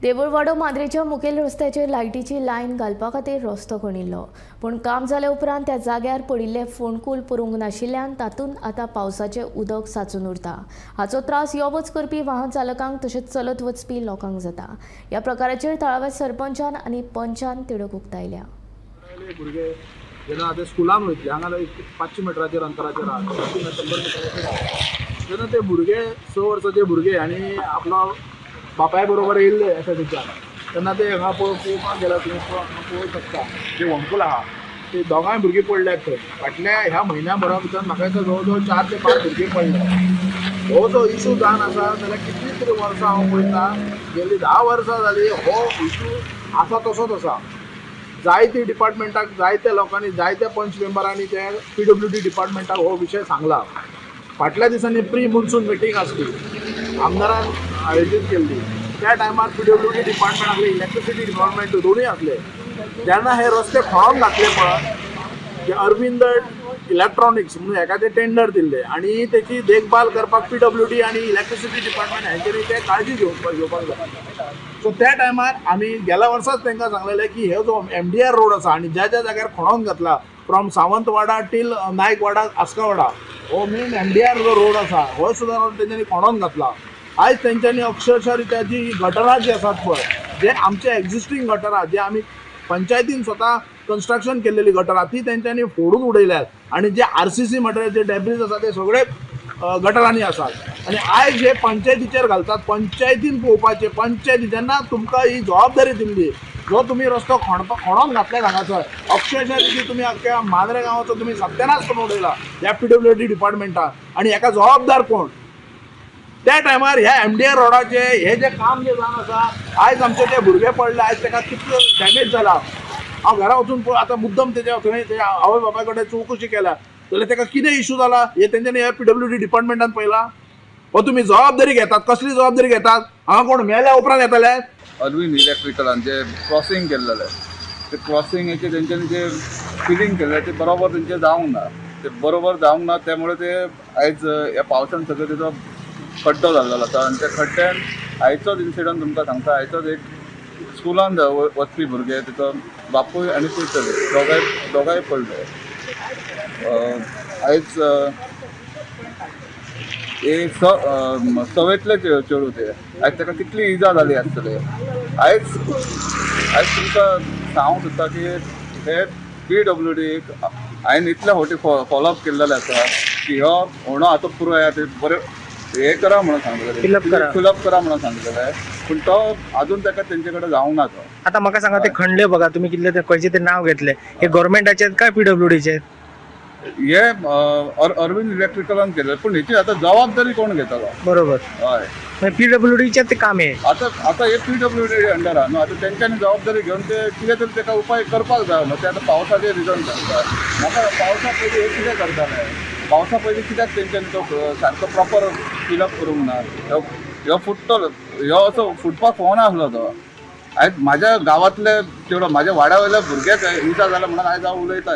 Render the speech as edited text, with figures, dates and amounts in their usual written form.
देवळवाडो मांद्रेच्या मुखेल रस्त्याचेर लायटीची लायन घालपा खातीर रस्तो खणिल्लो, पूण काम जाल्या उपरांत त्या जाग्यार पडिल्ले फोंडकूल पुरूंक नाशिल्ल्यान तातूंत आतां पावसाचें उदक साचून उरता. हाचो त्रास यो वच करपी वाहन चालकांक तशेंच चलत वचपी लोकांक जाता. ह्या प्रकाराचेर थळाव्या सरपंचान आनी पंचान तिडक उक्तायल्या. भुरगे जेन्ना आतां स्कुलान वयतले, हांगा 500 मिटराचेर अंतराचेर आहा, 100 मिटराचेर आहा, तेन्ना ते भुरगे 6 वर्साचे भुरगे आनी आपलो बापाय बरोबर येयल्ले एका दिसान, तेन्ना ते हांगा पळोवपाक गेल्यार तुमी पळोवंक शकता जे व्हंकल आहा ते दोगांय भुरगीं पडल्यात थंय. फाटल्या ह्या म्हयन्या भरा भितर म्हाका दिसता जवळ जवळ 4 ते 5 भुरगीं पडल्या. हो जो इशू जावन आसा जाल्यार कितलीं तरी वर्सां हांव पळयता, गेली 10 वर्सां जाली हो इशू आसा तसोच आसा. जायते डिपार्टमेंटाक, जायत्या लोकांनी, जायत्या पंच मेंबरांनी ते PWD डिपार्टमेंटाक हो विशय सांगला. फाटल्या दिसांनी प्री मॉन्सून मिटींग आसली, आमदारान आयोजीत केल्ली, त्या टायमार PWD department आसले, इलेक्ट्रिसिटी डिपार्टमेंट दोनूय आसले. जेन्ना हे रस्ते खणोन घातले पळय, जे अरविंद इलेक्ट्रॉनिक्स म्हणून हेका ते टेंडर दिल्ले आनी तेची देखभाल करपाक PWD आनी इलेक्ट्रिसिटी डिपार्टमेंट हेंच्यांनी ते काळजी घेवपाक जाय. सो त्या टायमार आमी गेल्या वर्साच तांकां सांगलेलें की हे जो MDR road आसा आनी ज्या ज्या जाग्यार खणोन घातला फ्रॉम सावंतवाडा टील नायकवाडा आस्कावाडा, हो मेन MDR जो रोड आसा हो सुद्दां रोड तेंच्यांनी खणोन घातला. आयज तेंच्यांनी अक्षरशः रित्या जी गटरां जी आसात पळय, जे आमचे एक्झिस्टींग गटरां जे आमी पंचायतीन स्वता कन्स्ट्रक्शन केल्लेली गटरां ती तेंच्यांनी फोडून उडयल्यात आनी जे RCC material जे डेब्रीज आसा ते सगळे गटरांनी आसात. आनी आयज हे पंचायतीचेर घालतात, पंचायतीन पळोवपाचें. पंचायती जेन्ना तुमकां ही जबाबदारी दिल्ली, जो तुमी रस्तो खणोन घातले हांगासर, अक्षरशः रिती तुमी आख्ख्या मांद्रे गांवाचो तुमी सत्यानाश करून उडयला ह्या PWD डिपार्टमेंटान. आनी हेका जबाबदार कोण? त्या टायमार ह्या MDR रोडाचे हे जे काम जे जावन आसा, आयज आमचे ते भुरगे पडले, आयज ताका कितलो डॅमेज जाला. हांव घरा वचून पळय आतां मुद्दम तेज्या थंय तेज्या आवय बापाय कडेन चवकशी केल्या जाल्यार ताका कितें इशू जाला हे तेंच्यांनी ह्या PWD डिपार्टमेंटान पळयला. हो तुमी जबाबदारी घेतात, कसली जबाबदारी घेतात? हांगा कोण मेल्या उपरांत येतले? अरविंद इलेक्ट्रिकलान जे क्रॉसिंग केल्लेलें ते क्रॉसिंगेचे तेंच्यांनी जे फिलिंग केल्लें ते बरोबर तेंचें जावंक ना, ते बरोबर जावंक ना त्यामुळे ते आयज ह्या पावसान सगळें तेजो खड्डो जाल्लो आसा. आनी त्या खड्ड्यान आयचोच इन्सिडंट तुमकां सांगता, आयचोच एक स्कुलान वचपी भुरगे, तेचो बापूय आनी ते चली दोगांय पडले. आयज एक सवेतले चेडूं ते, आयज ताका कितली इजा जाली आसतली. आयज आयज तुमकां सांगूंक सोदता की हे PWD हांवें इतले फावटी फॉलोअप केल्लेलें आसा की हो होणो आतां पुरो आहा, ते बरें हे करा म्हणून सांगलेलें, फिलअप करा म्हणून सांगलेलें, पूण तो अजून ताका तेंचे कडेन जावंक ना तो. आतां म्हाका सांगा, ते खणले बघा तुमी कितले ते खंयचे ते नांव घेतले, हे गव्हर्मेंटाचे काय PWDचे? हे अरविंद इलेक्ट्रिकलान केले, पूण हेची आतां जबाबदारी कोण घेतलो? बरोबर, हय, PWDचे ते काम हे आतां आतां हे PWD under आहा न्हू, आतां तेंच्यांनी जबाबदारी घेवन ते कितें तरी ताका उपाय करपाक जाय न्हू. ते आतां पावसाचे रिजन सांगता म्हाका, पावसा पयलीं हे कितें करताले, पावसा पयलीं कित्याक तेंच्यांनी तो सारको प्रॉपर फिलअप करूंक ना? ह्यो फुट्टलो, ह्यो असो फुटपाक फावना आसलो तो. आयज म्हाज्या गांवांतले चेडो, म्हाज्या वाड्या वयल्या भुरग्याक इजा जाल्या म्हणून आयज हांव उलयता.